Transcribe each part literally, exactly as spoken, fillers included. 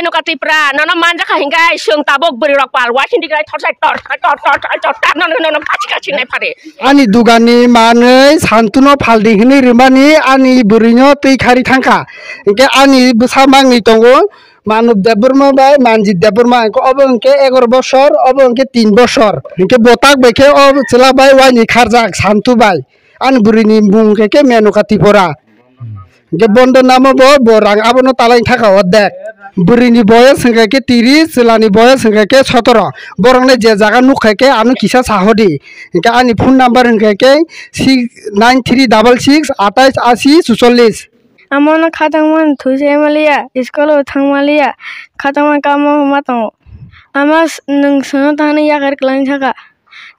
Nokha Tripura, nono manjakha hinkai, chwng tabuk bwrwi rok pal, waising diklai, thor sai, tor, tor, tor, tor, tor, tor, nono, nono, kachi, kachi nai phari. Ani dugani manwi Santuno phaldi hinwi rimani ani bwrwino twi khari thangkha. Hinkhe ani bwsa mangni tongo, Manub Debbarma bai Manjit Debbarma, hinkhe obo hinkhe egaroh bosor, obo hinkhe tin bosor. Hinkhe bo tak bai khe o chwla bai waini kharjak Santu bai. Ani bwrwini mung hinkhe khe Menoka Tripura. Hinkhe bondo namo bo, bo rang abono talai thaka o dek. Bwrwini boyos hinkhe khe tiris, chwlani boyos hinkhe khe sotoro. Borokno je jaga nukha khe ano kisa sahodi. Hinkhe ani phone number hinkhe khe six nine three double six atais asi suchollis. Amono khatangmani thwi se maliya, school o thang maliya, khatangmani kamo ma tongo. Ama s-, nwng sono thani yakar kwlangwi saka,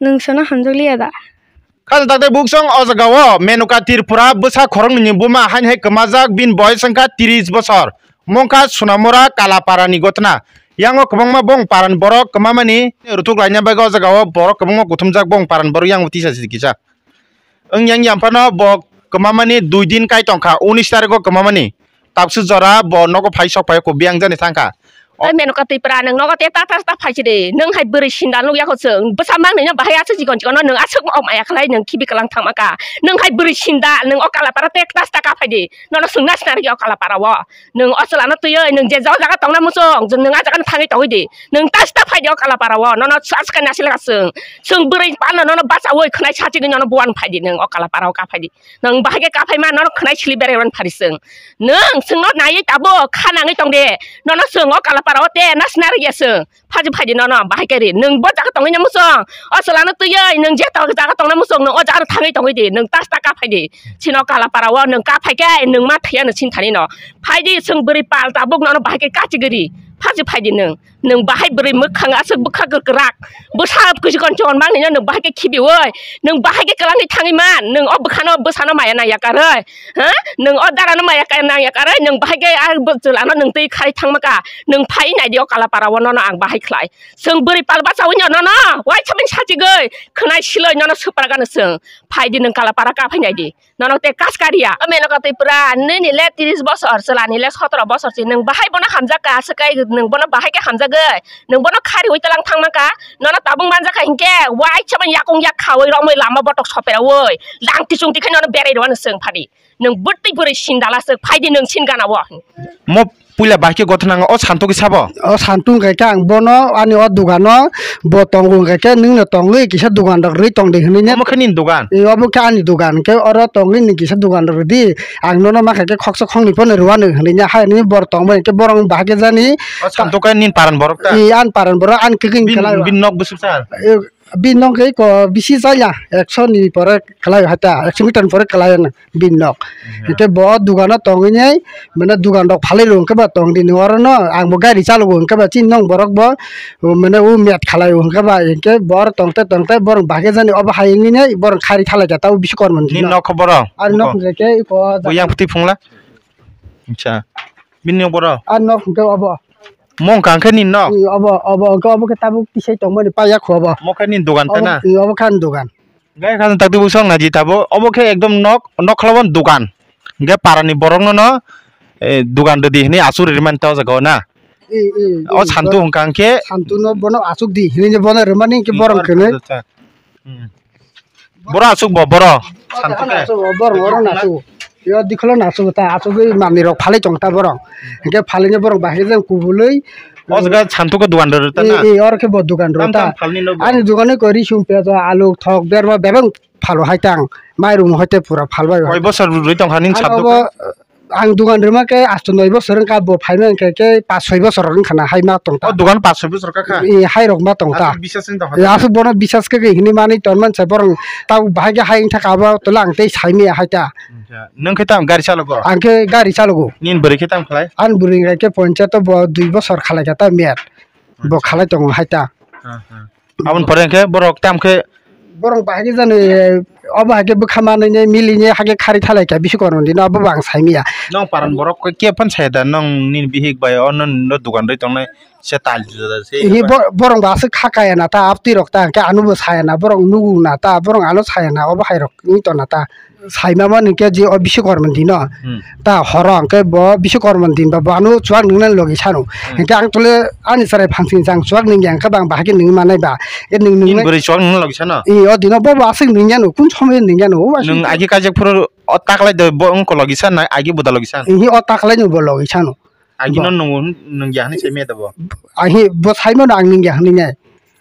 nwng sono hamjakliya da? Khajak dakdai buksong o jaga o Menoka Tripura bwsa khoroknwi ni buma haini hai kwmajak, bini boyos wngkha tris bosor, mungkha Sunamura Kalapara ni gotna. Yango kwbangma bong paran borok kwmamani rutuk laina bagwi o jaga o borok kwbangma kuthumjak bong paran borok yango tisa si kisa. Wng yang yang phano bo kwmamani dui din kai tongkha, unis tarikgo kwmamani. Tabsu jora bo nogo phai sok phai ko biyang jani thangkha. O Menoka Tripura, nwng nogo te ta ta ta phai chidi. Nwng hai bwrwi sinda nukya kho chwng. Bwsa mang nino bahai aswk chikon chikon no nwng aswk ma maya khlai nwng khibi kwlang thangma ka. Nwng hai bwrwi sinda, nwng o Kalapara te ta ta ka phai di. Nono swngna sinari o Kalapara o. Nwng o chwlano twiwi nwng je o jaga tongna muchung, nwng a jaga no thangwi tongwi di. Nwng ta ta phai di o Kalapara o. Nono sas ka nasi laga chwng. Chwng bwrwi pano nono bachawi khwnai sachigwi nono buan phai di nwng o Kalapara o ka phai di. Nwng bahai khe kaphai ma, nono khwnai sili berai rwna phari chwng. Nwng chwngno naiwi tabuk kha nangwi tong de. Nono chwng o Kalapara o te nasna rwya chwng. Phaji phaidi nono bahai khe ri. Nwng bo jaga tongwi namo chwng. O chwlano twiwi nwng je to jaga tong namo chwng, nwng o jaga thangwi tongwi di. Nwng tas ta kaphai di. Chini o Kalapara o nwng kaphai khe nwng ma thwiya nwng sini thani no. Phaidi chwng bwrwi pal tabuk nono bahai khe kachi gwi ri. Phaji phaidi nwng. Nwng bahai bwrwi mwkhang aswk bwkha kwkrak, bwsa kuchikon chikon mangni no nwng bahai khe khibiwi, nwng bahai khe kwlangwi thangwi man, nwng o bwkhano bwsano maya nangya karwi, ha? Nwng o darano maya ka-, nangya karwi, nwng bahai khe a bw-, chwlano nwng twi kharwi thangma ka, nwng phai naidi o Kalapara o nono ang bahai khlai. Chwng bwrwi pal bachawi no nono, waisa mani sachigwi, khwnai siloi nono swpra gano chwng, phaidi nwng Kalapara ka phai naidi. Nono te kas kariya. O Menoka Tripura, nini le tris bosor, chwlani le sotoro bosor si. Nwng bahai bono hamjak ka, aswk kai nwng bono bahai khe hamjagwi. Nwng bono khariwi tlang thangma ka. Nono tabuk manjak kha hinkhe, waisa man yakung yak khawi romwi lama botok soperawi. Langti chungti khai nono berai rwano chwng phadi. Nwng bwtwi bwrwi sindala swk phaidi nwng sin gana o. Mo puila bahai khe gothona o Santu khe sabo? O Santu hwnkhe khe ang bono ani o dogano bo tongo hwnkhe khe nwngno tongwi kisa dogan rok rwi tongdi hwnwi ne. Omo khe nini dogan? E, obo khe ani dogan, hwnkhe oro tongwi nini kisa dogan rok rwdi, ang nono ma kha khe khoksa khoknwi phano rwano hwnwi ne, hai hwnwi borok tongbai hwnkhe borok bahai khe jani. O Santu khe nini paran borok ta? E, ani paran borok ani kwkwi. Bini, bini nok bwswk sa? E, Bini nok khe ko bisi chaya, ekso ni pore kwlai o hai ta, ekso meter ni pore kwlai o bini nok. Hwnkhe bo o dogano tongwi nai, mane dogan rok phalwi rw hwnkhe ba tong di nw oro no, ang bo gari chalogo hwnkhe ba chini nok borok bo, mane o met khalai o hwnkhe ba, hwnkhe bo oro tongte tongte borok bahai khe jani obo hai wngwi nai borok khari thalai kha ta o bisi kormo ni. Nini nok khe boro? Ani nok hwnkhe khe iko o jaga. Yang phuti phungla? Acha. Bini nok boro? Ani nok hwnkhe obo. Mo wngkha khe nini nok? Ee, obo, obo, obo khe tabuk tisai tongmani paiya kho obo. Mo khe nini dogan ta na? Ee, obo khe ani dogan. Gai kha tak twi bwswk nai di tabuk. Obo khe ekdom nok, nok khlabo dogan. Hwnkhe parani borokno no, eh, dogan rwdi hwnwi aswk rwmani ta o jaga o na? Ee, ee, ee. O Santu hwnkha khe? Santu no bono aswk di hwnwi bono rwmani hwnkhe borok khenwi. Hmm. Boro aswk bo, boro. Santu khe. Aswk bo, borok oro nasu. Yo dikholo nasu ta, aswk ui manwi rok phalwi tong ta borok. Hwnkhe phalwi borok bahai jang kubului. O jaga Santu khe dogan rw ta na? Ee, ee, oro khe bo dogan rw ta. Tam tam phalni no bo? Ani dogan ko risum, piyaj, alu, thok, berma, bebak phalo hai tang. Mairum hoite pura phalbai. Koi bosor rwi tong kha nini Santu khe? Ang dogan rwma khe asto noi bosor wngkha, bo phaima hwnkhe khe paanch soi bosor wngkha na, hai ma tong ta. O dogan paanch soi bosor ka kha? Ee, hai rok ma tong ta. Aswk bisas wng tong kha? Ee, aswk bono bisas khe hwnwi manwi ton mansa borok tabuk bahai khe hai wngkha abo tolo ang tei sai maya hai ta. Nwng khe tamo gari chalogo? Ang khe gari chalogo. Nini bwrwi khe tamo khlai? Ani bwrwi hwnkha khe ponchato bo dui bosor khalai kha ta met. Bo khalai tongo hai ta. Aboni pore hwnkhe borok tamo khe? Borok bahai khe jani Obo hai khe bwkha manwi ne mili ne hai khe khari thalai kha bisi kormo dino, abo bo ang sai manya. Nong paran borok khe phano sai da, nong nini bihik bai o nini no dukan rwi tongnai se tal juda da se. Ini bo-, borok bo aswk kha kaya na ta, abtwi rok ta, hwnkhe ano bo saya na, borok nugu na ta, borok ano saya na, obo hai rok wng tong na ta. Sai ma mani khe je o bisi kormo dino. Hmm. Ta horo hwnkhe bo bisi kormo din ba bo ano chuwak nungnani logi sano. Hmm. Hwnkhe ang tole ani chwrai phansing chang chuwak nungya hwnkhe bang bahai khe nungwi manai ba. Hwnkhe nung nung Nini bwrwi chuwak nungna logi sano? I o dino bo bo aswk nungya no, kun somoy nungya no, o aswk. Nung agi kajak phuru o taklai de bo wngkha logi san na agi buda logi san? Ihi o taklai no bo logi sano. Agi no nung nungya hwnwi sai manya da bo? Ahi bo sai mano ang nungya hwnwi nai.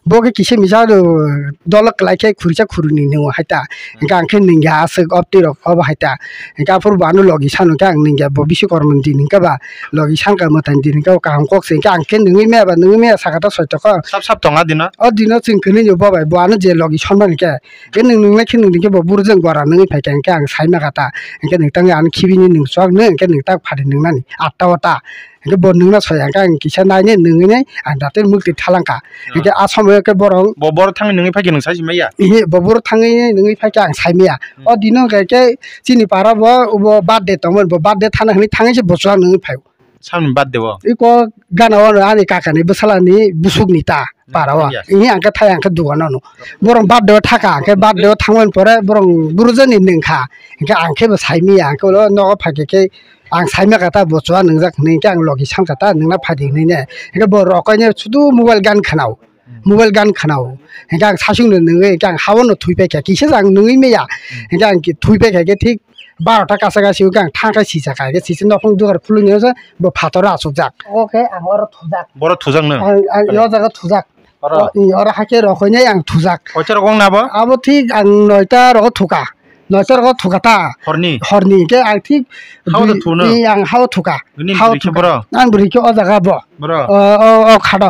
Bo khe kisa misa, uh, dolo kwlai khe khurisa khuruni nungo hai ta. Hmm. Hwnkhe ang khe nungya aswk obtwi rok obo hai ta. Hwnkhe aphuru bo ano logi sano khe ang nungya bo bisi kormo din hwnkhe ba logi sankha mwtai din hwnkhe kaham kok se hwnkhe ang khe nungwi maya ba nungwi maya saka ta soi toko. Sap sap tonga dino? O dino chwng kwnwi bo bai bo ano je logi sonmani khe. Khe nwng nungnai khe nwng khe bo buro jeng gora nungwi phai kha hwnkhe ang sai ma kha ta. Hwnkhe nwng tang ano khibini nwng chwk nung hwnkhe nwng tak phari nungnani atta o ta. Hwnkhe bo nungna soya hwnkhe ang kisa nainai nungwi nai ang datir mwktwi thalangkha. Hmm. Hwnkhe a somoyo khe borok Bo boro thangwi nungwi phai khe nwng sai si maya? Ihi, bo boro thangwi nungwi phai khe ang sai maya. Hmm. O dino hwnkhe khe chini para bo, bo birthday tongmani, bo birthday thana hwnwi thangwi se bo chwng nungwi phaio. Samni birthday o? Iko gana o ani kakani bwsalani busukni ta para o. Yes. Ihi ang khe thai ang khe dugan o no. Borok birthday o thaka, ang khe birthday o thangmani pore borok buro jani nungkha. Hwnkhe ang khe bo sai maya, ang khe ulo nogo phai khe khe Ang sai ma kha ta, bo chwng nungjak hwnwi khe ang logi san kha ta, nungna phai di hwnwi ne. Hwnkhe bo rok khe sudu mobile gan khwnao, mobile gan khwnao. Hwnkhe ang sasung no nungwi khe ang ha-o no thwi pai kha, kisa jang nungwi maya. Hwnkhe ang thwi pai kha khe thik barota kasa kasi o khe ang thang khe sisa kha, khe sisa nokhung dugar khuluni se bo phator o achukjak. Oke, ang oro thujak. Boro thujak no? Ang, ang o jaga thujak. Oro? O, i, oro hakhe rok hwnwi ang thujak. Koita rok wng na bo? Abo thik ang noita rogo thuka. Noita rogo thuka ta. Horni? Horni. Khe ang thik Hao da dui, thuno? I, ang hao thuka. Nini Hao bwrwi khe thuka. Boro? Ang bwrwi khe o jaga bo. Boro? O, o, o khado.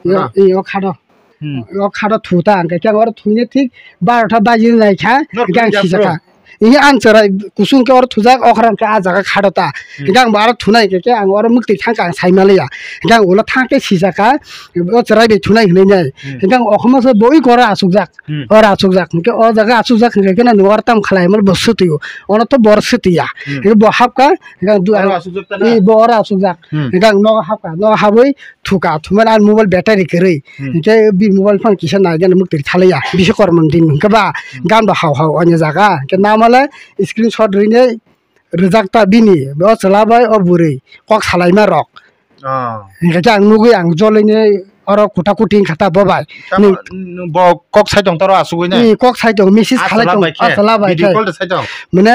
Boro? I, o khado. Hmm. O khado thu ta ang khe ang oro thwini thik barota baji nai kha. Nor hwnkhe ang khe sijak kha. Ini ang chwrai kusung khe oro thujak, okra hwnkhe ah jaga khado ta. Hmm. Hwnkhe ang bo aro thunai hwnkhe khe ang oro mwktwi thang kha, ang sai ma liya. Hwnkhe ang ulo thang khe sijak kha, o chwrai bai thunai hwnwi nai. Hmm. Hwnkhe ang okhorma se bo iko oro achukjak. Hmm. Oro achukjak. Hwnkhe o jaga achukjak hwnkhe khe no oro tam khlai mo bo swtwi o. Ono to bor swtwi ya. Hmm. Hwnkhe bo hap kha, hwnkhe ang du-, Oro achukjak ta na? I bo oro achukjak. Hmm. Hwnkhe ang nogo hap kha, nogo habwi thuka, thumani ani mobile battery kwrwi. Hmm. Hwnkhe bini mobile phone kisa nai gana mwktwi thalaiya. Bisi kormo din hwnkhe ba Hmm. gan bo hao hao ani jaga. Hwnkhe namale screenshot rwinai rwjak ta bini. O chwla bai o bwrwi kok salaima rok. Oh. Hwnkhe khe ang nugwi ang jolini oro kuta kuti wngkha ta bo bai. Tamo Ni- nung bo kok sai tong toro asugwi nai? Ni kok sai tong, message Ah, khalai chwla tong, bai khe? Ah, chwla bai Video khe. Call de sai tong? Mane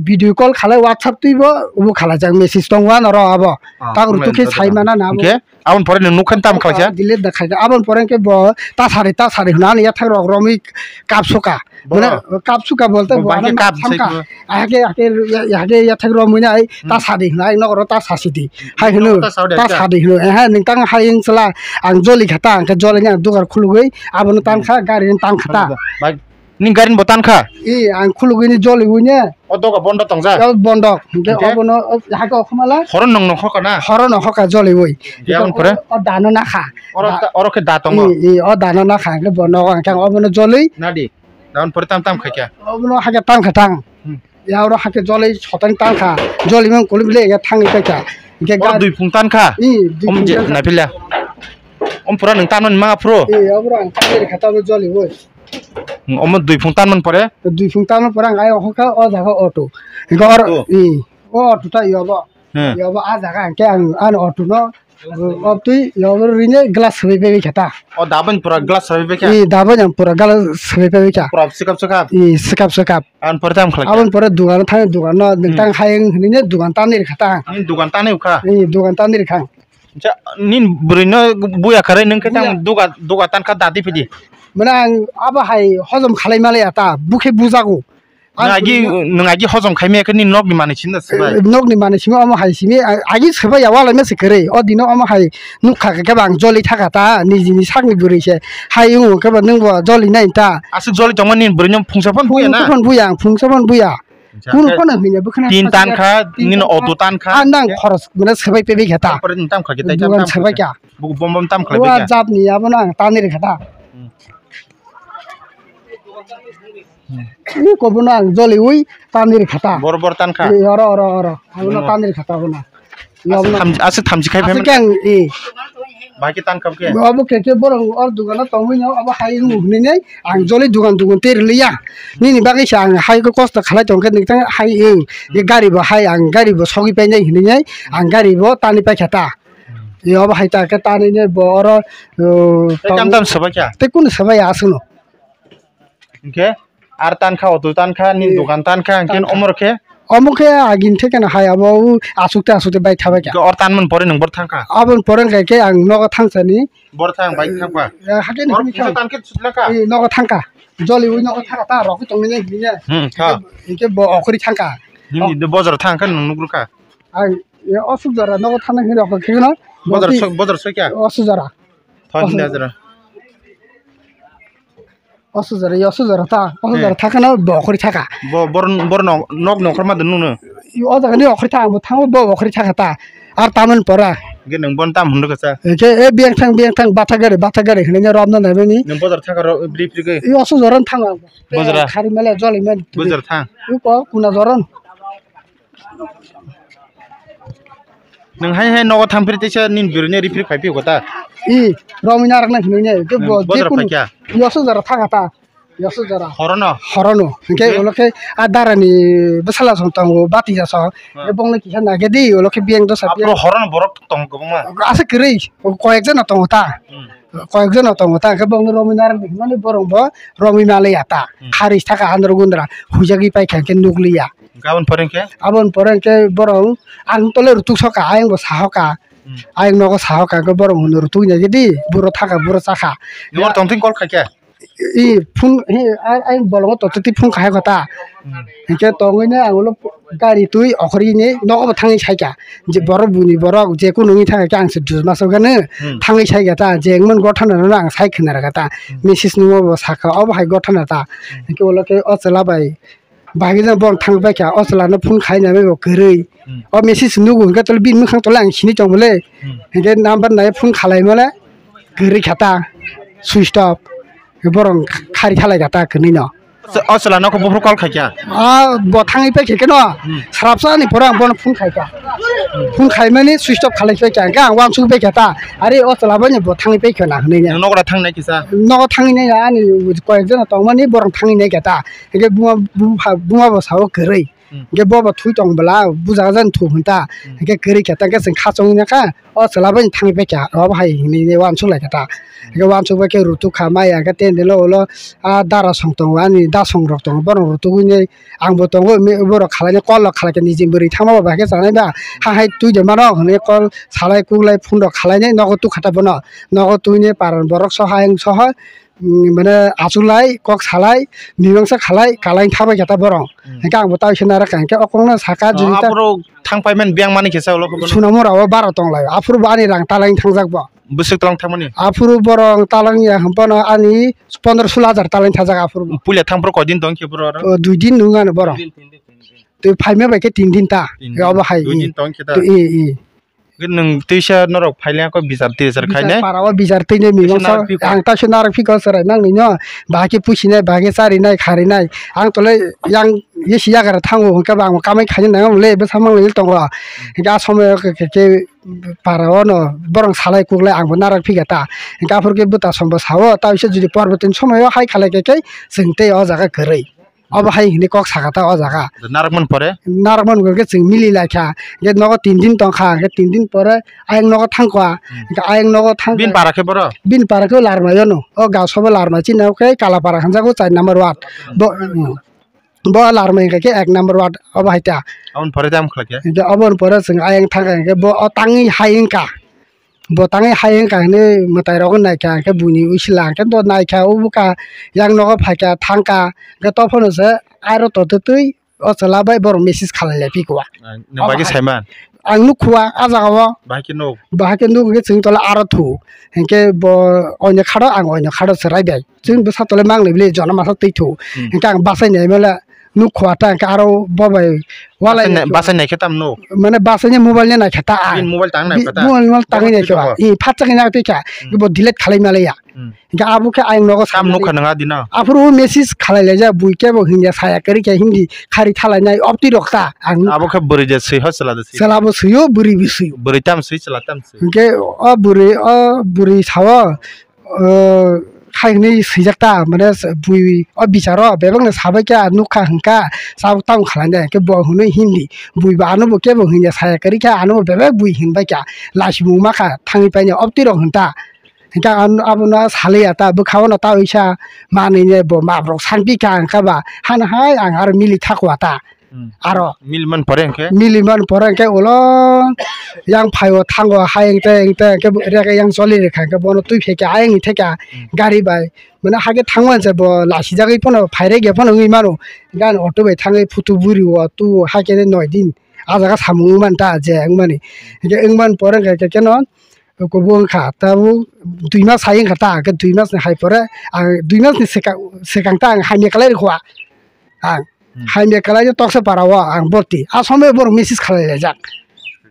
video call khalai WhatsApp twi bo, bo khalai jak message tong wa noro abo. Ah, Tang online rutuk khe jora. Sai mana na abo. Hwnkhe? Aboni pore nwng nukha tamo khlaikha? Delete da khlaikha. Aboni pore khe bo ta sari, ta sari hwnwi ani yathak rok romwi kapsuka. Bo? Mane kapsuka bolte Bo bo bahai ano khe kap samka. Sai ko. Ahake, ahake, ahake yathak romwi nai ta Hmm. sari hwnwi ai nokro ta sasi di. Hai hwno, Nokro ta sadi ta kha? Sadi hwno. Ehe, nwng tang hai wng chwla. Ang joli kha ta, ang khe joli ni ang dugar khulugwi abono tan kha, gari ni tan kha ta. Bai, Ni gari ni bo tan kha? I, ang khulugwi ni joli wi ne. O doga bondo tong ja? O bondo. Hwnkhe Hwnkhe? Obono, o, hake okhomala? Horo nong nong hoka na? Horo nong hoka joli wi. Hwnkhe aboni pore? O, o dano na kha. Oro Da- ta-, oro khe da tongo? I, i, o dano na kha. Hwnkhe bo nogo hwnkhe ang obono joli. Nadi? Aboni pore tam tam khai kha? Obono hake tam kha tang. Hmm. Ya oro hake joli sotang tang kha. Joli mang kulubile ya thangwi pai kha. Hwnkhe Oro gar- dui phung tan kha? I, dui Om phung je tan kha. Naipila. Om pura nwng tanmani manga phuru? I, obono ang tangwi rikha tamo joli wi. Omo dui phung tanmani pore? Dui phung tanmani pore ang ayang hokha o jaga auto. Hwnkhe oro, Auto? I, o auto ta yobo. Hmm. Yobo a jaga hwnkhe ang ano auto no, o twi yobo rine glass swbai bai kha ta. O daboni pura glass swbai bai kha? I, daboni ang pura glass swbai bai kha. Pura swkap swkap? I, swkap swkap. Aboni pore tamo khlai kha? Aboni pore dugan thang dugan no nwng Hmm. tang hayung hwnwi ne dugan tanwi rikha ta. Nini dugan tanwi kha? I, dugan tanwi rikha. Acha, nini bwrwi no buya kwrwi nwng khe Buya. Tamo duga, duga tan kha dadi phidi. Mane ang abo hai hojom khalai maliya ta, bukhe bujago. Nwng agi, nwng agi hojom khai maya khe nini nokni manwi simi da swbai? Eh, nokni manwi simi omo hai simi, a-, agi swbai ya walai ma se kwrwi. O dino omo hai nukha khe ba ang joli thaka ta, nijini sakni bwrwi se. Hai wng khe ba nwng bo joli nai ta. Aswk joli tongma nini bwrwi no phungsa phano buya na? Phungsa phano buya, ang phungsa phano buya. Acha, Kunu khe phano hwnya bwkhwna tin tan kha, tin nini tan auto kha. Tan kha. Ah, nang khoros mane swbai pebai kha ta. Tampore nini tam kha khe, tai tam Dugan tam swbai kha. Kha. Buku bom bom tam khlai Wa bai kha. Jatni abono ang tanwi rikha ta. Hmm. Ui kobono ang joliui tanir khata. Bor bor tankha. Oro oro oro. Abono tanir khata abono. Aswk thamchi, aswk thamchi khai phaimani. Aswk ang i. Bahai khe tankha khe. Abo khe khe borok or dugano tongwi no abo hai wng hwnwi nei ang joli dugan dugan tei rwliya. Nini bagwi se ang hai khe kosto khalai tong khe nini tang hai wng. Ye gari bo hai ang gari bo sogwi painai hwnwi nei ang gari bo tani paikha ta. Ye abo hai ta khe tani nei bo oro. Tei tam tam swbai kha. Tei kunu swbai aswkno. Hingkhe ar tankha, auto tankha, nini dogan tankha, hingkhe omo khe? Omo khe agini thekeno hai abo aswk tei aswk tei bai thabai kha. Hingkhe or tanmani pore nwng bor thangkha? Aboni pore hwnkhe khe ang nogo thangsani. Bor thang bai thangkha? Hakhe ni hini khe tankhe sutlaka? Nogo thangkha. Joliui nogo thangkha ta rok tongmani hini. Hmm, kha. Hingkhe bo okhori thangkha. Nini bozor thangkha nwng nugrukha? Ang aswk jora nogo thangna hini rok khe no. Bozor soi, bozor soi kha? Aswk jora. Thon hini jora. Aswk jora, aswk jora ta, aswk jora thakha no bo okhori thakha. Bo, bor, bor nok, nok nongkhor ma dunu no. O jaga ni okhori thang, bo thango bo okhori thakha ta. Ar tamoni pora. Ge nang bon tam hundu kasa. Ke e biyang thang, biyang thang, batha gari, batha gari hwnwi rom no nai mani. Nang bozor thakha ro, bri bri ge. I aswk jora thang. Bozor. Khari mele joli mele. Bozor thang. U ko kuna jora. Nwng hai hai nogo thang phiri teisa nini bwrwi ni ri phiri phai phiyokgo ta? I romwi narak nai hinwi nai. Ke bo bozor jekunu phai kha? Yosu jora thaka ta. Yosu jora. Horo no? Horo no. Hingke ulo khe a dara ni bwsala song tongo bati ja song. Bong no kisa nage di ulo khe biyang dosa. Aphuru horo no borok tongo kwbangma. Asa kwrwi koyek jana tongo ta. Koyek jana tongo ta. Hingke bong no romwi narak di hinmani borok bo romwi malaya ta. Khari thaka andro gundra huijagwi paikha hingke nukliya. Aboni pore hwnkhe? Aboni pore hwnkhe borok ang tole rutuk soka, ayang bo sahoka. Ayang nogo sahoka, hwnkhe borok hwnwi rutuk ya di, buro thaka, buro chakha. Nokbar tongthing call khaikha? I phone, he, ayang bolongo tototi phone khai kota. Hwnkhe tongwini ang ulo gari twi okhorwini nogo bo thangwi saikha. Je borok buni borok je kunu wngwi thangkha khe ang se dusma sogano thangwi saikha ta, je wngmani gothana no ang sai khna rwkha ta. Message nungma bo sakha, obo hai gothana ta. Hwnkhe ulo khe o chwla bai. Bahai khe jang borok thang paikha, o chwla no phone khai nai bo kwrwi. O message nugo hwnkhe tole bini mwkhang tole ang sini tong bole. Hwnkhe number nai phone khalai mole kwrwi kha ta, switch off. Borok khari khalai kha ta kwrwi no. O chwla no khe buphuru call khaikha? A bo thangwi paikha khe no. Srapsa ni pore ang bono phone khaikha. Phone khaimani switch off khalai paikha, hwnkhe ang uansuk paikha ta. Are o chwla bai ni bo thangwi paikha na hwnwi. Nwng nogo thang nai kisa? Nogo thangwi nai ani koyek jona tongmani borok thangwi nai kha ta. Hingke buma, buma, buma bo sao kwrwi. Hingke bo bo thwi tong bwla, bujaga jani thu hwn ta. Hingke kwrwi khe ta, hingke chwng kha chongwi nai kha, o chwla bai thangwi pai kha, obo hai hinwi uansuk lai kha ta. Hingke uansuk bai khe rutuk kha, maya hingke tendilo ulo, a dara song tongo, ani da song rok tongo, bono rutugwi nai ang bo tongo, borok khalai nai, call rok khalai kha, niji bwrwi thangma bo bahai khe chanai ba, ha hai twi de mano hinwi call salai, kuklai, phone rok khalai nai, nogo tuk kha ta bono, nogo twi nai, paran borok soha, ayang soha, mane achuk lai, kok salai, mimangsa khalai, kalai thabai khe ta borok. Hingke ang bo tai se nara kha, hingke o kok no saka jini ta. Aphuru thang pai man biyang mani kisa ulo khe bono. Sunamura o bara tong lai, aphuru bo ani rang talai thangjak bo. Bwswk tong thangmani? Aphuru borok talai ya hwn bono ani pondro sulo hajar talai thajak aphuru bo. Puila thang phuru koi din tong khe boro aro? O, dui din nung ano borok. Twi phaima bai khe tin din ta. Tin din. Obo hai. Dui din tong khe ta. Twi, i, i. Nwng twisa norok phaileng kho bichar tichar khainai? Para o bichar twi nai mimang sa. Ang ta se narwk phiko chwrai nang nino. Bahai khe pusinai, bahai khe charinai, kharinai. Ang tole yang yesi yagra thango hwnkhe bo ang kamai khaina nang le bwsa mang le tongo. Hwnkhe a somoyo khe, khe, khe para o no borok salai kuklai ang bo narwk phikha ta. Hwnkhe aphuru khe bwta song bo sao ta bisa jodi porbo tin somoyo hai khalai khe khe chwng tei o jaga kwrwi. Obo hai hinwi kok saka ta o jaga. Narwkmani pore? Narwkmani pore khe chwng mili lai kha. Hwnkhe nogo tin din tong kha, hwnkhe tin din pore ayang nogo thang kha. Hwnkhe ayang nogo thang. Bini para khe boro? Bini para khe Larmai ono. O Gasobo Larmai chini khe Kalapara hwnjago char number ward. Bo, bo Larmai hwnkhe khe ek number ward obo hai ta. Aboni pore tamo khlai khe? Hwnkhe oboni pore chwng ayang thang kha, hwnkhe bo o tangwi hai wng kha. Bo tangwi hai wngkha hinwi mwtai rok naikha, hwnkhe buini usila hwnkhe do naikha, o bwkha yang nogo phaikha thangkha, hwnkhe tophano se aro totwi twi o chwla bai borok message khalai lai phikha. Nwng bai khe saiman? Ang nukkha a jaga o. Bahai khe nuk? Bahai khe nuk hwnkhe chwng tola aro thu. Hwnkhe bo oino khado ang oino khado chwrai bai. Chwng bwsa tole mang lai bwle jona masa twi thu. Hwnkhe ang bachai nai mole. nuk khua ta, hwnkhe aro bo bai walai Basaina-, basainai khe tam nuk? Mane basaina mobile ni naikha ta ang. Bini mobile tang naikha ta? Mobile, mobile tangwi naikha. Tongo. I phatsa khe nai twi kha. Hmm. Bo delete khalai malaya. Hmm. Hingke abo khe ayang nogo Tam samani. Nukha nang adino? Aphuru message khalai laijak, bui kebo hingya saya kwrwi khe hindi khari thalai nai opti rok ta ang. Abo khe bwrwi de swi ho chwla de swi? Chwla bo swio, bwrwi bo swio. Bwrwi tam swi, chwla tam swi? Hingke o bwrwi, o bwrwi sao, o, hai hwnwi swijak ta, mane bui o bicharo bebak no sabai khe nukha hwnkha, chao tamo khalai nai, hingke bo hwnwi hindi. Bui bo ano bo kebo hingya saya kwrwi khe ano bo bebak bui hinbai kha, lachi bo ma kha, thangwi paina opti rok hwn ta. Hingke ang abono salai ya ta, bwkha o no ta oisa manwi ne bo mabrok sanpi kha, hingke ba hano hai ang aro mili thakwa ta. Hmm. Aro. Mili man pore hingke? Mili man pore hingke ulo yang phaio thango hai hingte hingte hingke rega yang choli rikha hingke bono twi phekha ayang thekha Hmm. gari bai. Mane hake thangma se bo lasi jagwi phano phaire ge phano wngwi mano. Gan auto bai thangwi phutu buri o tu hake noi din. A jaga samung wngman ta je wngmani. Hingke wngman pore hingke keno Kubun wngkha, tabuk dui mas hai wngkha ta, hwnkhe dui mas ni hai pore ang dui mas ni swkang, swkang ta ang hamya kwlai rwkha ang. Hmm. Hamya kwlai no toksa para o ang borti. A somoi borok message khalai laijak.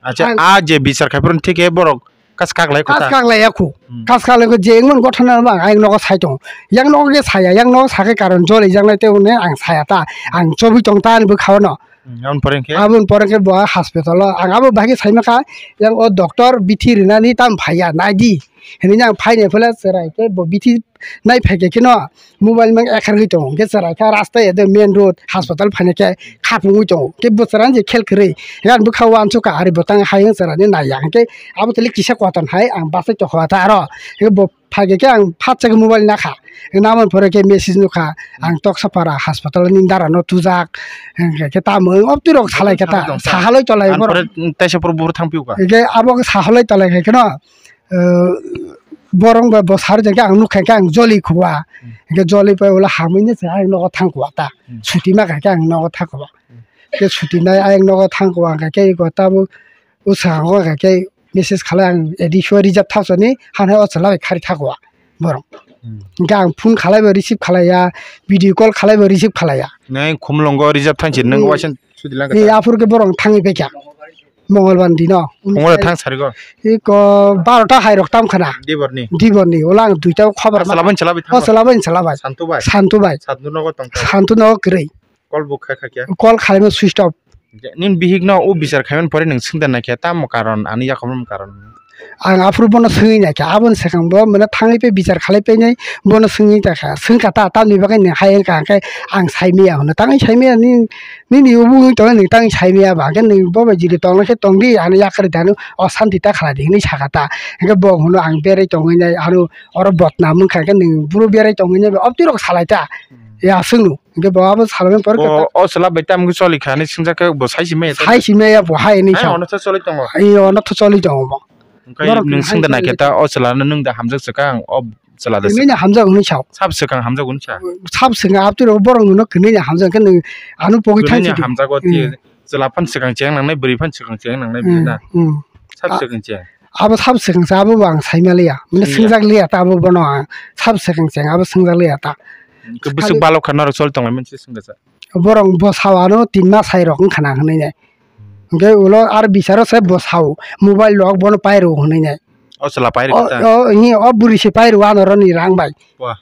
Acha, ang a je bichar khai phuru thik khe borok kas kak lai kha ta? Kas kak lai ya khu. Hmm. Kas kak lai kho je wngmani gothana no ang ayang nogo sai tongo. Yang nogo khe saya, yang nogo sakhe karon joli jak nai tei hwnwi ang saya ta. Ang chobwi tong ta ani bwkha o no. Hmm, aboni pore hwnkhe? Aboni pore hwnkhe bo hospital o, ang abo bahai khe saima kha, yang o doctor bithi rinani tam phaiya, naidi hinwi ang phaini phela chwrai khe bo bithi nai phai khe kheno mobile mang ekharwi tongo, hwnkhe chwrai kha rasta ya de main road hospital phaina khe khapungwi tongo, hwnkhe bo chwrai je khel kwrwi, yang bwkha o uansukha ari bo tang hai wng chwraini naiya, hwnkhe abo tele kisa kotor hai ang bachai tongkha ta aro, hwnkhe bo Phaikhe khe ang phatsa khe mobile nakha. Namani pore khe message nukha. Ang Toksapara hospital ni dara no tujak. Hwnkhe khe tamo wng opti rok salai khe ta. Sahaloi tolai borok. Ang pore teisa pore buphuru thang phiyokha. Hwnkhe abo khe sahaloi tolai khai kheno, eh, borok bai bo sar jangkhe ang nukha khe ang joli khua. Hwnkhe joli pai ulo hamwi no se ayang nogo thang khua ta. Hmm. Suti ma kha khe ang nogo thang khua. Hmm. Khe suti nai ayang nogo thang khua hwnkhe khe iko tabuk usa hwnkhe khe message khalai ang edi sua rijak thasani hanai o chwla bai khari thago borok. Hmm. Hwnkhe ang phone khalai bai receive khalai ya, video call khalai bai receive khalai ya. Nai khumlongo rijak thangsi nang Hmm. waisa sudi lang Ni kha. Aphuru khe borok thangwi bai kha. Mongolbar ni dino. Mongolbar thang sarigo. Iko barota hai rok tam khana. Diborni. Diborni. Ola ang duita o khobar. Chwla bai chwla bai O thango. Chwla bai chwla bai. Santu bai. Santu bai. Santu nogo tong kha. Santu nogo kwrwi. Call bo khai kha kya? Call khaima switch off. Nini bihik no o bichar khaimani pore nwng swngda naikhe tamo karon ani yakhorma karon? Ang aphuru bono swngwi naikha, aboni swkang bo mane thangwi tei bichar khalai painai bono swngwi naikha, swngkha ta tamni bagwi nwng hai wngkha hwnkhe ang saimaya hwnwi, tangwi saimaya nini, nini obo wngwi tongo nwng tangwi saimaya ba hwnkhe nwng bo bai jili tongnaikhe tongdi ani yakarwi dano o santi ta khalai di hwnwi sakha ta, hwnkhe bo hwno ang berwi tongwi nai ano oro botnam wngkha hwnkhe nwng buro berwi tongwi nai ba obtwi rok salai ta ya swngno. Hwnkhe bo abo salmani pore khe Bo ta o chwla bai tamo khe choli kha hinwi swngjak khe bo sai si maya ta? Sai si maya bo hai hinwi Hai sa. Ono tho choli tongo. Ai ono tho choli tongo bo. Hwnkhe Borok nwng hai swngda choli naikhe ta o chwla no nwng da hamjak swkang o chwla da Nwng swkang. Hamjak hinwi sa. Sab swkang hamjak hinwi sa. Sab swkang abtwi rok borok nwng no kwnwi hamjak khe nwng ano pogwi Kwnwi thang ni sidi. Hamjak o Hmm. Ti chwla phan swkang cheng nangnai bwrwi phan swkang cheng nangnai Hmm, bwrwi na. Hmm. Sab A- swkang cheng. Abo sab swkang sa abo bo ang sai maliya. Mane Swngya. Swngjak liya ta abo bono ang sab swkang cheng abo swngjak liya ta. Hwnkhe bwswk balok kha norok choli tonglai mani se swngya sa. Borok bwsao ano tin mas hai rok wngkha na hinwi nai. Hwnkhe ulo ar bicharo se bwsao mobile rok bono pai rw hinwi nai. O chwla pai rw O, kha ta? O, hi, o bwrwi se pai rw ano roni rang bai. Wah.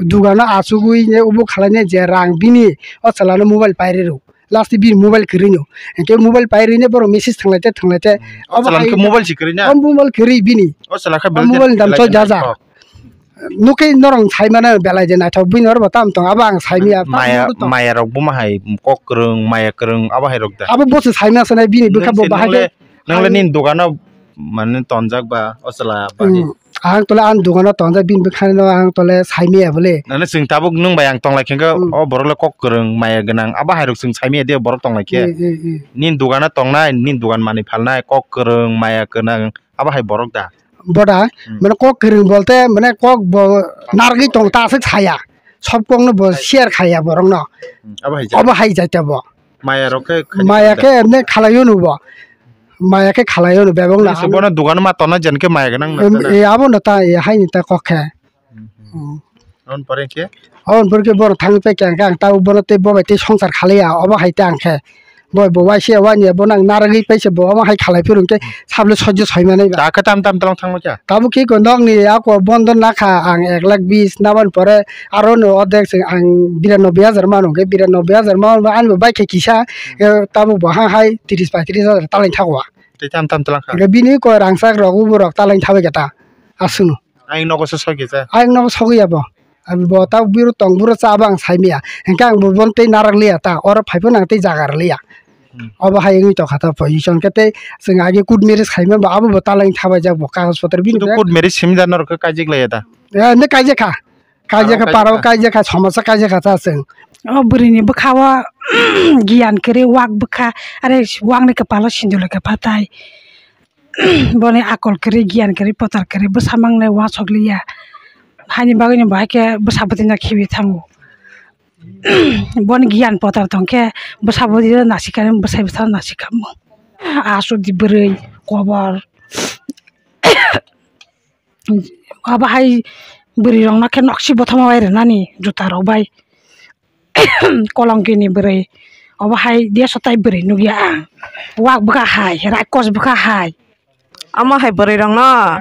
Dugano achugwi ne ubo khalai ne je rang bini o chwla no mobile pai rw. Last bini mobile kwrwi no. Hwnkhe mobile pai rw ne borok message thanglaite thanglaite. O Obo chwla hai hwnkhe mobile se kwrwi na? O mobile kwrwi bini. O chwla khe O belai mobile ni dam belai choi ni hajar. Kok. Nukhe norok sai mano belai je naithok bini oro bo tam tong abo ang sai maya. Maya, maya rok buma hai kok kwrwng, maya kwrwng abo hai rok da. Abo boso sai masa nai bini bwkha bo bahai khe. Nang le nini dogano mane tonjak ba o chwla ba Hmm. Ang tole ang dogano tonjak bini bwkha no ang tole sai maya bole. Nang le chwng tabuk nung bai ang tong lai khe Hmm. o borok le kok kwrwng, maya gwnang abo hai rok chwng sai maya de borok tong lai khe. Hmm, hmm, hmm. Nini dogano tongnai, nini dogan manwi phalnai kok kwrwng, maya gwnang abo hai borok da. Boda, Hmm. Mane kok kwrwng bolte, mane kok bo narwgwi tong ta aswk saya. Sob kokno bo share khaya borokno. Hmm, abo hai jai. Obo hai jai ta bo. Maya rok khe khai Maya khe emne khalaio no bo. Maya khe khalaio no bebak na. Bono dogan ma tona jen khe maya gwnang na Em, tana. E, abo no ta, e, hai ni ta kok khe. Hmm, hmm. Hmm. Aboni pore khe? Aboni pore khe bono thangwi pai khe ang khe ang tabuk bono tei bo bai tei songsar khalaiya, obo hai tei ang khe. Bo bo waisa wani bo nang narwgwi paisa bo omo hai khalai phuru hwnkhe sabole sojjo soi manai ba. Ta khe tam tam tolong thangma khe? Tabuk khe ko nokni ako bondo nakha ang ek lakh bis nabani pore aro no odek se ang biranobbi hajar mano hwnkhe biranobbi hajar mano ani bo bike kisa, eh, tabuk bo hang hai tris paitris hajar talai thago. Tei tam tam tolong kha? Hwnkhe bini ko rangchak rok uborok talai thabai khe ta aswkno. Ayang nogo se sogwi ja. Ayang nogo sogwi ya bo. Bo ta biro tong buro cha bang sai miya. Hingke ang bo bon tei narak liya ta. Oro phai phano ang tei jaga rw liya. Hmm. Obo hai wngwi tongkha ta position khe tei chwng age court marriage khaima bo abo bo talai thabai jak bo kagoj potro bini. Court marriage simi da norok khe kaijak laiya da. Eh, ne kaijak kha. Kaijak kha paro kaijak kha somosa kaijak kha ta chwng. O bwrwini bwkha o giyan kwrwi wak bwkha are wakni kwpalo sinduloi khe phatai. Boni akol kwrwi, giyan kwrwi, potar kwrwi, bwsa mangnai uansuk liya. Haini bagwino bo hai khe bwsa bwtwino khibi thango. Boni giyan potar tong khe bwsa bwtwino nasikha, bwsai bwsa nasikha. Aswk di bwrwi kobor. Abo hai bwrwi rok no khe noksi bothoma bai rwnani juta rok bai. Kolongkini bwrwi obo hai deso tai bwrwi nukya ang. Wak bwkha hai, raikos bwkha hai. Omo hai bwrwi rok no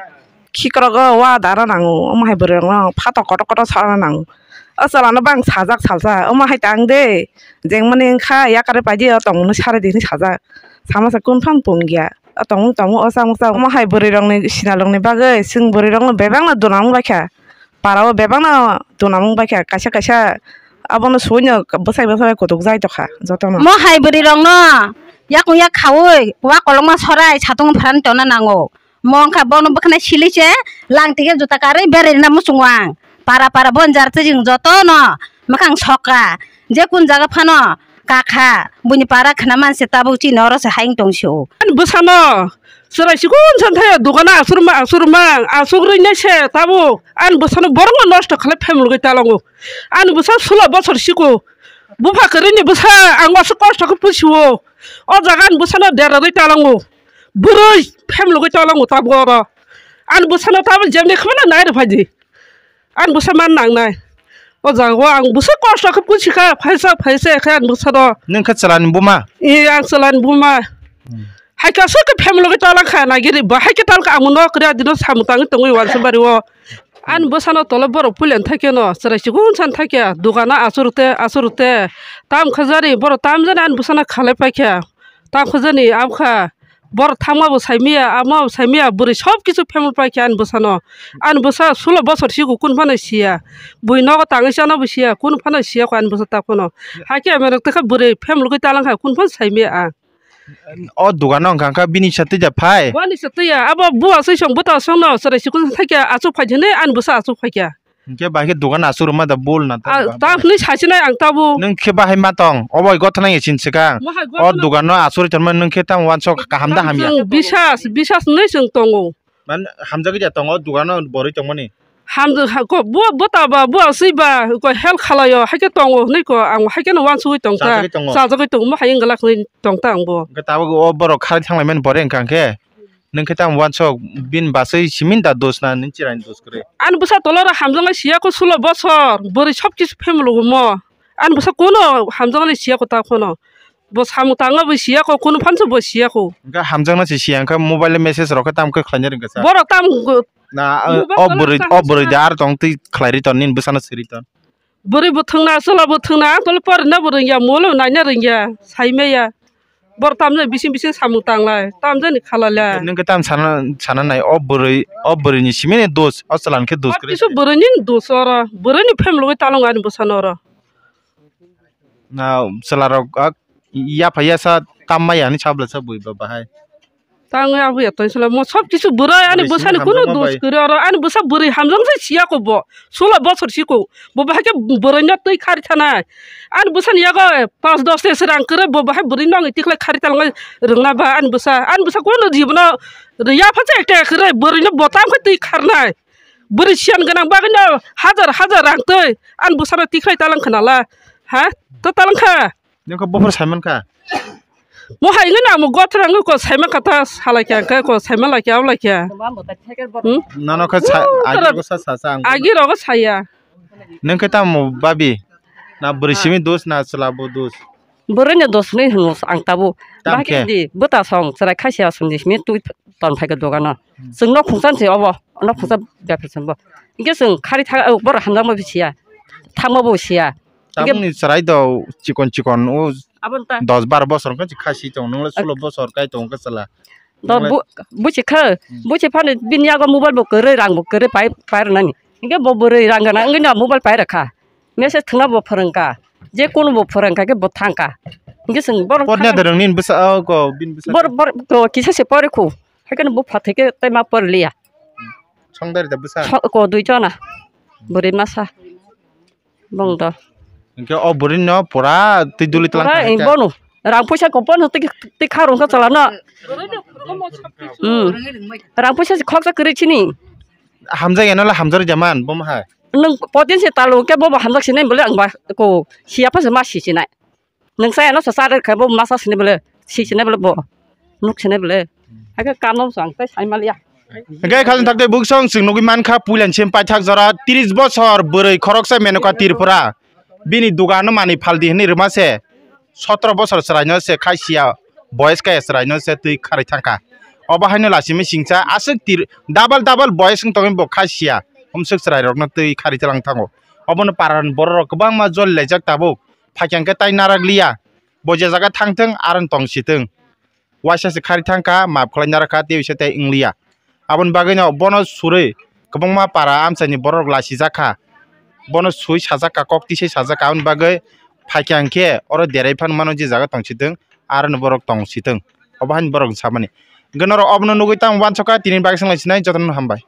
khikrogo wa dara nango, omo hai bwrwi rok no phatok kotor kotor sana nango. O chwla no bang sajak salsa, omo hai tang de, jengmani wngkha yakari paidi o tongmani sari di hinwi sajak. Sama se kunphang pungya. O tongmung tongmung o chamung chamung. Omo hai bwrwi rokni sinalokni bagwi chwng bwrwi rokno bebakno dunamung baikha. Para o bebakno dunamung baikha. Kaisa kaisa abono suino bwsai bwsai kutuk jai tokha jotono. Mo hai bwrwi rokno yakung yak khaui wa kolokma sorai satung pharani tongna nango. Mo wngkha bono bwkhwnai sili se lang tike juta karwi berwi rwna muchungo ang. Para para bon jar twijing jotono mwkhang sokha. Je kun jaga phano kakha, buini para khna manse tabuk chini oro se hayung tong sio. Ani bwsano chwrai sikun san thaya dogano asurma asurma asuk rwinai se tabuk ani bwsano borokno nosto khalai phaimulgwi talango. Ani bwsa sulo bosor siko bupha kwrwini bwsa ang wasu kosto khe pusio. O jaga ani bwsano derarwi talango. Bwrwi phaimulgwi talango tabuk oro. Ani bwsano tabuk jemni khmano nai rw phaidi. Ani bwsa man nangnai. O jaga o ang bwsa kosto khe pusi kha, phaisa phaisa khe ani bwsa do. Nung khe chwlani buma? Ee, ang chwlani buma. Hmm. Hai kaisa khe family khe talangkha nagiri ba hai khe talkha ang no kre adino samung tangwi tongwi wansa bari o. Ani bwsano tolo borok puilan thakya no chwrai sikun san thakya dogano asur te asur te tam khajari borok tam jani ani bwsano khalai paikha. Tam khajani amkha. Borok thangma bo saimaya, ama bo saimaya, bwrwi sob kisu phaimung paikha ani bwsano. Ani bwsa sulo bosor siko kun phano siya. Bui nogo tangwi chana bo siya, kun phano siya kho ani bwsa ta phano. Hakhe amo rok tokha bwrwi phaimung logwi talangkha kun phano saimaya ang. O dogano wngkha kha bini sa twi da phai. Boni sa twi ya, abo bua swi song bwta song no chwrai sikun thakya achuk phai jene ani bwsa achuk phaikha. Hingke bahai khe dogan asuk rwma da bol na ta Ah, ba. Ta hwnwi sasinai ang tabuk. Nung khe bahai ma tong, obo gotha nang echin swkang. Mohai O gotha nang- dogan no asuk rwi tongma nung khe tamo wansok kaham da hamya. Chwng bisas, bisas hwnwi chwng tongo. Man hamjagwi da tongo dogan no borwi tongmani. Hamjak ha ko bo, bo ta ba, bo aswi ba, ko help khalaio, hai khe tongo hwnwi ko ang hai khe no wansugwi tong ta. Chajagwi tongo. Chajagwi tongo, mohai wng glak hwnwi tong ta ang bo. Hingke tabuk o borok khari thanglai mani bore wngkha hingke. Nung khe tamo wansok bini basai simin da dos na nini chwraini dos kwrwi? Ani bwsa tolora hamjaknai siya kho sulo bosor, bwrwi sob kisu family logo mo. Ani bwsa kono hamjaknai siya kho ta khono. Bo samung tangma bo siya kho, kono phansa bo siya kho. Hingke hamjakna se siya, hingke mobile message rok khe tamo khe khlaina ringkha sa? Borok tamo go-, Na, mobile o tolora bwrwi, tamo o bwrwi sa. Da ar tong twi khlai ri ton nini bwsano siri ton. Bwrwi bo thwngna, chwla bo thwngna, ang tole porina bo rwngya, molo naina rwngya, saimaya. Bor tamjani bising bising samung tanglai, tamjani khalalai. Nung khe tam sana, sana nai, o bwrwi, o bwrwini simini dos, o chwla ni khe dos kwrwi. Kisu bwrwini dos oro, bwrwini family bai talong ani bwsano oro. Na chwla rok, ah, yapha yasa tam maya hinwi sabla sa bui ba bahai. Tang ya buya tong sala mo sob kisu bwrwi ani bwsani kunu dos kwrwi oro ani bwsa bwrwi hamjang se siya ko bo sulo bosor siko bo bahai khe bwrwi no twi khari thanai ani bwsani yago panch dos te se rang kwrwi bo bahai bwrwi no ang tikhlai khari talngai rwngna ba ani bwsa ani bwsa kunu jibono ya pha se ekta kwrwi bwrwi no bo tam khe twi kharnai bwrwi siyan gwnang bagwi no hajar hajar rang twi ani bwsa no tikhlai talang khna la ha to talang kha. Nokha buphuru sai mankha. Mo hai wngwi nang mo gothra wngwi ko sai mankha ta salai kha khe ko sai manlai kha ablai kha. Hmm? Nono khe sa agi rogo sa sa ang. Agi rogo saya. Nwng khe tamo babi? Na bwrwi simi dos na chwla bo dos? Bwrwini dos hwnwi hwnwi ang tabuk. Tamo khe? Bahai khe di bwta song chwrai khasia song di simi twi ton phai khe dogano. Hmm. Chwng nok khungsa se obo, nok khungsa bepar se bo. Hinkhe chwng khari tha, o, borok hamjakma bo siya, thangma bo siya. Hinkhe tabukni chwrai do chikon chikon o aboni ta dos bar bosor wngkha khaisi tong, nwng le sulo bosor kai tong khe chwla. Do nwng le bu-, buchi kha, hmm, buchi phano bini yago mobile bo kwrwi, rang bo kwrwi pai, pai rwnani. Hinkhe bo bwrwi rang gana wngwi no mobile pai rwkha. Message thwngna bo phwrwngkha, je kono bo phwrwngkha khe bo thangkha. Hinkhe chwng borok porne thang-, de rwng nini bwsa, oh, ko, bini bwsa bor-, bor-, ko kisa se pore khu. Haikhe bo phathai khe tei ma porliya. Songdari da bwsa? So-, ko dui jona. Bwrwi masa. Bong do. Hinkhe o bwrwi no pura twi duli tlang. Pura kha hai khe. Bono. Rang puisa ko bono twi, twi kha rwngkha chala no. Hmm. Rang puisa se khoksa kwrwi chini. Hamjak eno le hamjak rwja man, bo ma hai. Nwng potin se talo khe bobo hamjak sinai bole ang ba ko siya pha se ma si sinai. Nwng sa eno sa sa khe bo ma sa sinai bole si sinai bole bo. Nuk sinai bole. Hakhe kano sa ang tai sai maliya. Hingke khajang thakte buksong chwng nugwi mankha puilan sim paithak jora tris bosor bwrwi khoroksa Menuka Tripura. Bini dugano manwi phaldi hwnwi rwma se sotro bosor chwraino se khaisiya boyes kaya chwraino se twi kharwi thangkha. Obo haino lasimi singcha aswk tir double double boyes wng tongwi bo khaisiya humswk chwrairokno twi kharwi tlang thango. Obono parani bororok kwbangma jolilaijak tabuk. Phaikhe hwnkhe tai narakliya. Bo je jaga thangthwng aron tongsitwng. Waisa se kharwi thangkha, maap khlai narakha, tei uaisa tei wngliya. Aboni bagwino bono surwi kwbangma para amchaini borok lasijakha. Bono sui sajakha, kok tisai sajakha, aboni bagwi phaikha hwnkhe oro derai phano mano je jaga tongsitwng, arono borok tongsitwng. Obo haino borok samani. Hwnkhe norok obono nugwi tamo uansukha, tini bagwi swnglaisina jotono hambai.